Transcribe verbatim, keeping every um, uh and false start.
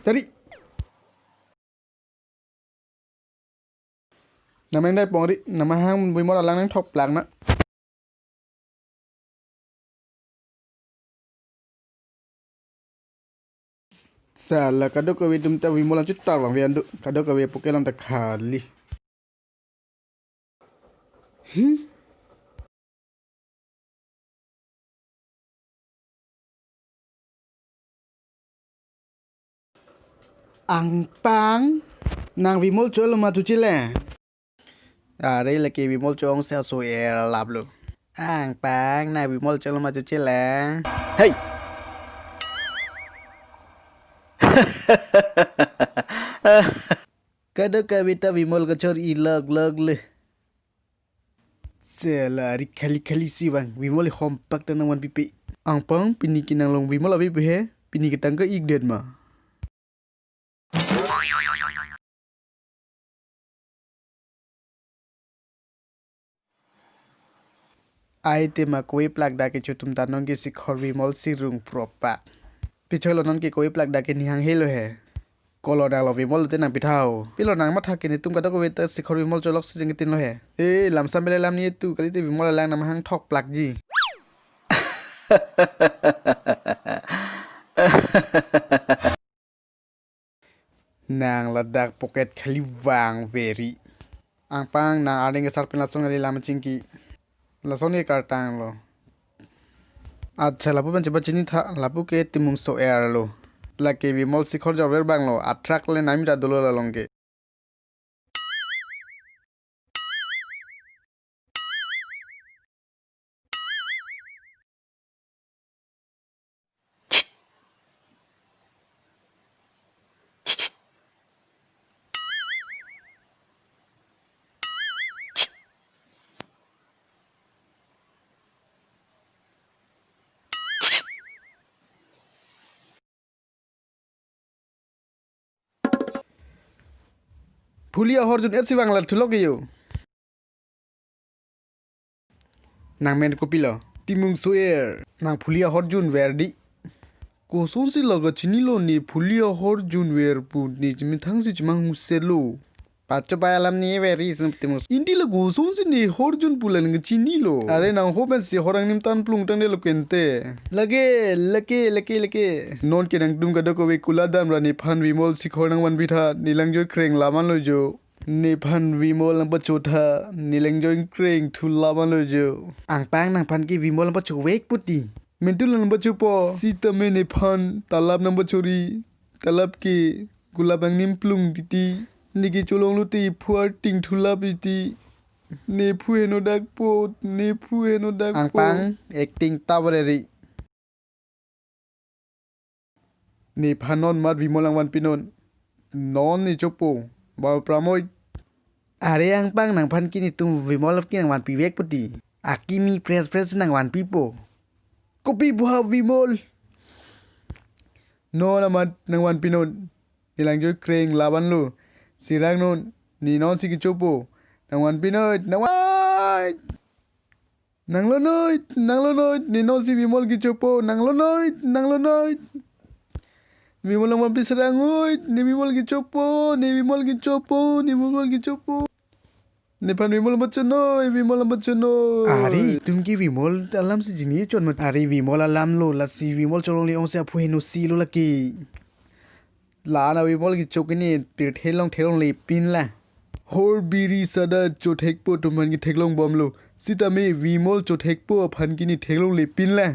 Tari. Namang dai pongri, namahang Bimol alang nangthok plak na. Sala kadokave atum ta Bimol achutar bang ve andu, kadokave poke alam ta khali. Hmm? Angpang, nang Bimol cho-olo ma choche le? Are lake Bimol cho-ong si aso er laplo. Angpang, nang Bimol cho-olo ma choche le? Hey! Kadokave ta Bimol kachor-i lok lok le. Sela ari khali khali si bang, Bimol hompak ta nangvanpipe. Angpang, pini ke nanglong Bimol ave pu he, pini ke tangka ikdet ma? Ai tema kove plak dak kecho atum ta non ke Sikhor Bimol si rung propa. Picholo non ke kove plak dak ke nihang helo he. Kolo nanglo Bimol te nangpitha ho. Pilo nangmatha ke netum kadokave ta Sikhor Bimol cholok si jengtin lo he. Eh, lamsam bele lam ni tu kalite Bimol alang namahang thok plakji. Nang ladak pocket khali vang veri. Angpang, nang arning kesar pen lason kali lam chingki. Lason ke kartang lo. Acha, lapu pen chepa chinitha, lapu ke Timung so-er lo. Lake Bimol Sikhor jorver bang lo, atrak le nami ta dolo lalong ke. Phuli ahorjun et si vang la thulok yo. Nang men kopilo? Timung so-er. Nang phuli ahorjun ver di. Kosonsi laga chinilo ne phuli ahorjun ver pu ne chimethang si chimang huselo. Pacho pai alam ni veri sun Timung. Indi la kosonsi ne horjun pu la nang chinilo. Are nang ho pen si horang nim tan plung tang de lo kente. Lake, lake, lake, lake. Non ke nangtum kadokave kula dam ra nephan Bimol Sikhor nangvanpitha, nelang joi kreng laman lo jo. Nephan Bimol nangpachotha, nelang joi kreng thu laman lo jo. Angpang, nangphan ke Bimol nangpachovek puti. Mentu lang nangpachopo. Sitame nephan talap nangpachori. Talap ke gulap angnim plung titi. Ne kecholong lote iphu arting thulap titi. Nephu heno dakpo, nephu heno dakpo. Angpang, acting ta bore ri. Nephan non mat Bimol nangvanpinon. Non ne chopo. Ba pramoi. Are angpang, nangphan ke netum Bimol ke nangvanpivek puti. Akimi pres pres nangvanpipo. Kopi buha Bimol. Non amat nangvanpinon. Nelang joi kreng laban lo. Sirang non. Ne non si kechopo. Nangvanpinon. Nangvan. Nanglo noi, nanglo noi, ne non si Bimol kechopo, nanglo noi, nanglo noi. Bimol nangvanpi sirang noi, ne Bimol kechopo, ne Bimol kechopo, ne Bimol kechopo. Nephan Bimol nangpachonoi, Bimol nangpachonoi. Are, itum ke Bimol alam si jini chon mat. Are Bimol alam lo, lasi Bimol cholongle ong si aphu heno si lo lake. La-an a Bimol kecho ke ne pirthe long theklongle pin la. Hor biri sada chothekpo atum aphan ke theklong bomlo. Sitame Bimol chothekpo aphan ke ne theklongle pin la.